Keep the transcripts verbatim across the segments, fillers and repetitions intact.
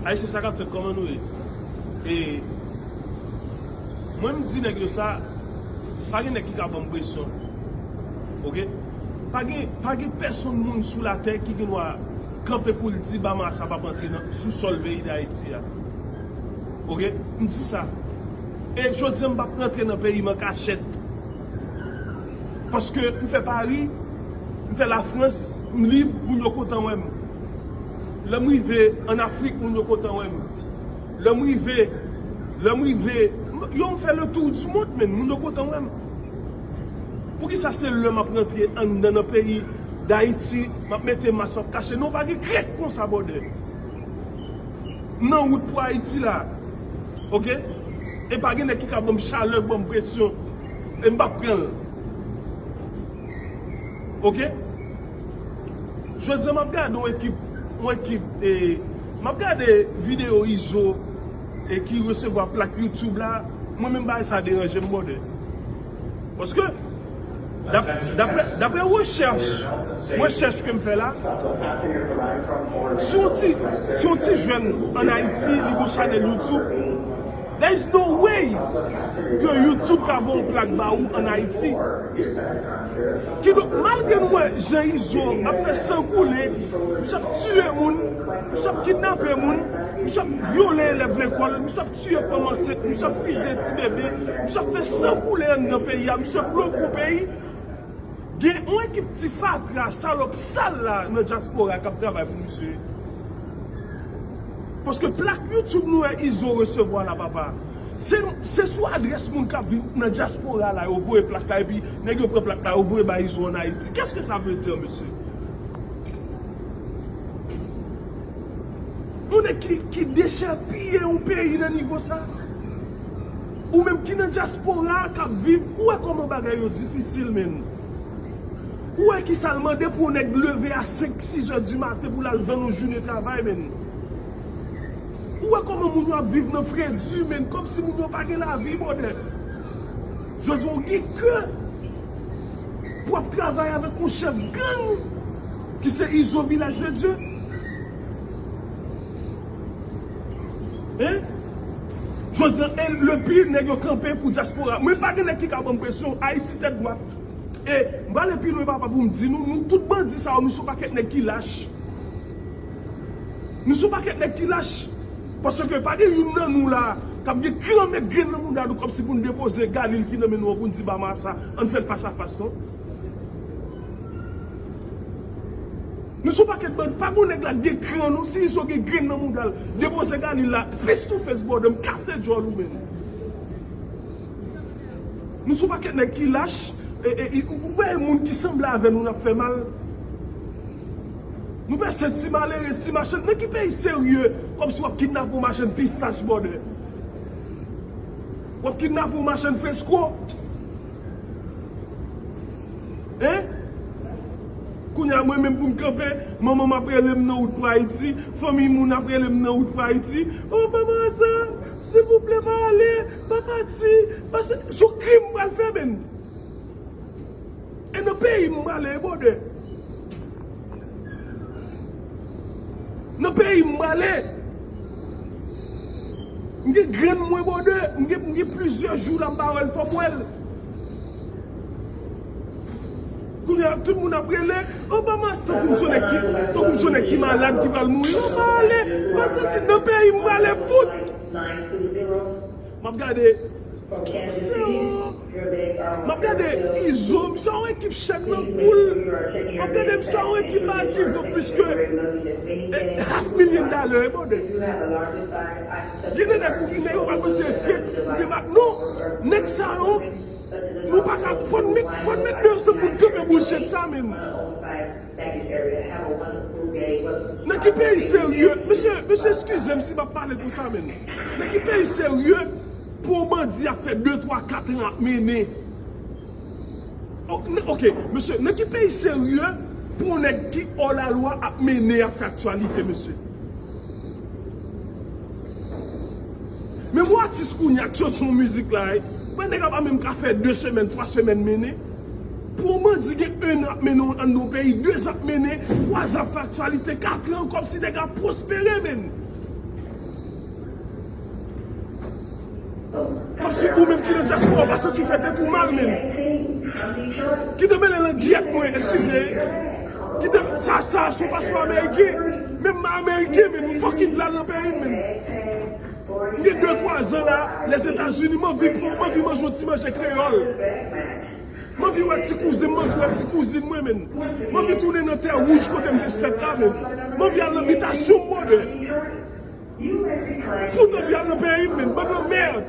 Ayisyen, sa k ap fèt, kòman nou ye? E mwen, m di nèg yo sa, pa gen nèg ki ka ban m presyon. Oke? Pa gen, pa gen pèsonn moun sou latè ki gen dwa kanpe pou l di Bama sa p ap antre nan, sou sòl peyi Dayiti a. Oke? M di sa. E jodi a, m p ap rantre nan peyi m an kachèt. Paske m fè Pari, m fè Lafrans, m lib, moun yo kontan wè m. Lè m rive ann Afrik, moun yo kontan wè m. Lè m rive, lè m rive, m- yo, m fè le tour du monde, men moun yo kontan wè m. Poukisa se lè m ap rantre anndan nan peyi Dayiti, m ap mete mas, m ap kache? Non, pa gen krèk konsa, brother. M nan wout pou Ayiti la. Oke? E pa gen nèg ki ka ban m chalè, ban m presyon. E m p ap pran l. Oke? Jodi a, m ap gade yon ekip, yon ekip, e, m ap gade videyo Izo, e ki resevwa plak YouTube la. Mwen menm, bagay sa deranje m, brother. Paske, dap- dapre, dapre rechèch, rechèch ke m fè la, si yon ti, si yon ti jèn ann Ayiti, li gon chanèl YouTube, there is no way ke YouTube ka voye yon plak ba ou ann Ayiti. Kidonk, malgre nou wè jan Izo ap fè san koule, misye ap tiye moun, misye ap kidnape moun, misye ap vyole elèv lekòl, misye ap tiye fanm ansent, misye ap fiziye ti bebe, misye ap fè san koule anndan peyi a, misye ap bloke yon peyi. Gen yon ekip ti fatra, salòp sal la nan dyaspora k ap travay pou misye. Paske plak YouTube nou wè Izo resevwa la, papa. Se, se sou adrès moun k ap viv nan dyaspora la, yo voye plak la, epi nèg yo pran plak la, yo voye bay Izo ann Ayiti. Qu'est-ce que ça veut dire, mesye? Yon nèg ki, ki dechèpiye yon peyi nan nivo sa. Ou menm ki nan dyaspora k ap viv, ou wè kòman bagay yo difisil, menn. Ou wè kisa l mande pou yon nèg leve a senk, sis è di maten pou l al vann yon jounen travay, menn. Ou wè kòman moun yo ap viv nan fredi, menn, kòmsi moun yo pa gen lavi, brother. Jodi a, w gen kè pou ap travay avèk yon chèf gang ki se Izo Vilaj de Dye. Hein? Jodi a, e le pire, nèg yo kanpe pou dyaspora. Mwen pa gen nèg ki ka ban m presyon. Ayiti tèt dwat. E m prale pi lwen, papa, pou m di nou, nou tout bandi sa yo, nou se yon pakèt nèg ki lach. Nou se yon pakèt nèg ki lach. Paske pa gen youn nan nou la k ap gen kran met grenn nan mouda nou kòmsi pou n depoze Galil ki nan men nou an pou n di Bama sa, ann fè l fas a fas, non. Nou se yon pakèt bandi, pa gen nèg la k gen kran, non, si Izo gen grenn nan mouda l, depoze Galil la, face to face, brother, m kase djòl ou menm. Nou se yon pakèt nèg ki lach, e, e, e, ou, ou wè moun ki sanble avè nou n ap fè mal. Nou pèse ti malere, ti machann. Nan ki peyi serye, kòmsi w ap kidnape yon machann pistach, brother? W ap kidnape yon machann fresko? Hein? Kounye a, mwen menm pou m kanpe, manman m ap rele m nan wout pou Ayiti, fanmi moun ap rele m nan wout pou Ayiti. Oh, manman sa, silvouplè, pa ale, pa pati, pase, se yon krim m pral fè, menn. E nan peyi m m prale, brother. Nan peyi m m prale. M gen grenn mwen, brother. M gen, m gen plizyè jou la m pa wè l, fò m wè l. Kounye a, tout moun ap rele, "Oh, Bama, tankou m se yon nèg ki, tankou m se yon nèg ki malad, ki pral mouri." Oh, pa ale, pa santi, nan peyi m prale, fout. M ap gade. M ap gade Izo, misye a yon ekip chèn nan kou l. M ap gade misye a yon ekip bagay ki vo plis ke, eh, half million dollar, eh, brother. Gen de nèg ou gen, nèg yo pa panse fake, ou gen mak, non. Nèg sa yo, nou pa ka, fò n met, fò n met men ansanm pou n kanpe bullshit sa, menn. Nan ki peyi serye? Mesye, mesye, eskize m si m ap pale konsa, menn. Nan ki peyi serye pou yon bandi ap fè de, twa, kat an ap mennen? O-, n-, oke, mesye, nan ki peyi serye pou yon nèg ki hors la loi ap mennen, ap fè aktyalite, mesye? Menm yon atis kounye a k soti yon mizik la, eh, mwen nèg ap menm ka fè de semèn, twa semèn mennen. Pou yon bandi gen en an ap mennen w anndan yon peyi, de zan ap mennen, twa zan ap fè aktyalite, kat an, kòmsi nèg ap pwospere, menn. Kòmsi ou menm ki nan dyaspora, w pa santi w fè tèt ou mal, menm. Kite m ale nan gyèt mwen, eskize. Kite m, sa, sa, se yon paspò ameriken. Menm m ameriken, menm, m fucking vle al nan peyi m, menm. M gen de, twa zan la, Lèzetazini, m anvi pran, m anvi manje yon ti manje kreyòl. M anvi wè ti kouzen m, m anvi wè ti kouzin mwen, menm. M anvi tounen nan tè wouj kote m te fèt la, menm. M anvi al nan bitasyon m, brother. Fout anvi al nan peyi m, menm. Bann lanmèd.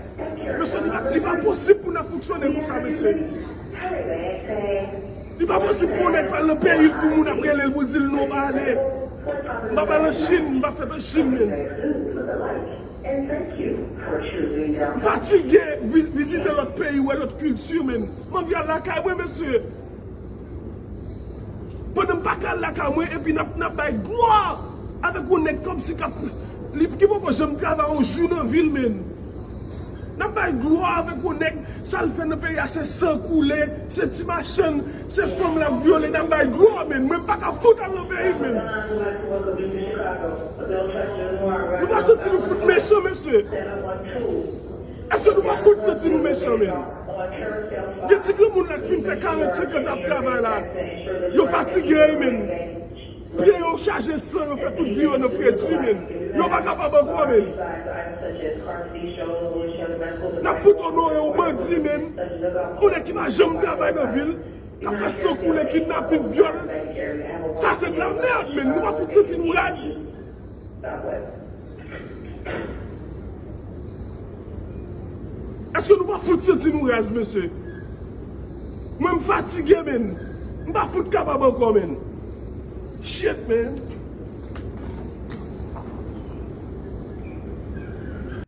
Mesye, li pa, li pa posib pou n ap fonksyone konsa, mesye. Li pa posib pou yon nèg pral nan peyi l pou moun ap rele l pou l di l non, pa ale. M pa pral an Chin, m pa fèt an Chin, menm. M fatige vi-, vizite lòt peyi, wè lòt kilti, menm. M anvi al lakay mwen, mesye. Pandan m pa ka al lakay mwen, epi n ap, n ap bay glwa avèk yon nèg kòmsi k ap, li ki poko janm travay yon jou nan vi l, menm. N ap bay glwa avèk yon nèg, sa l fè nan peyi a, se san koule, se ti machann, se fanm l ap vyole, n ap bay glwa, menm. Mwen, m pa ka fout al nan peyi m, menm. Nou pa santi nou fout mechan, mesye? Èske nou pa fout santi nou mechan, menm? Gen ti granmoun la k fin fè karant, senkant ap travay la. Yo fatige, menm. Pye yo chaje san, yo fè tout vi yo nan fredi, menm. Yo pa kapab ankò, menm. N ap fout onore yon bandi, menm. Yon nèg ki pa janm travay nan vi l, k ap fè san koule, kidnapin, vyòl. Sa se de la mèd, menm. Nou pa fout santi nou raz? Èske nou pa fout santi nou raz, mesye? Mwen, m fatige, menm. M pa fout kapab ankò, menm. Shit, man.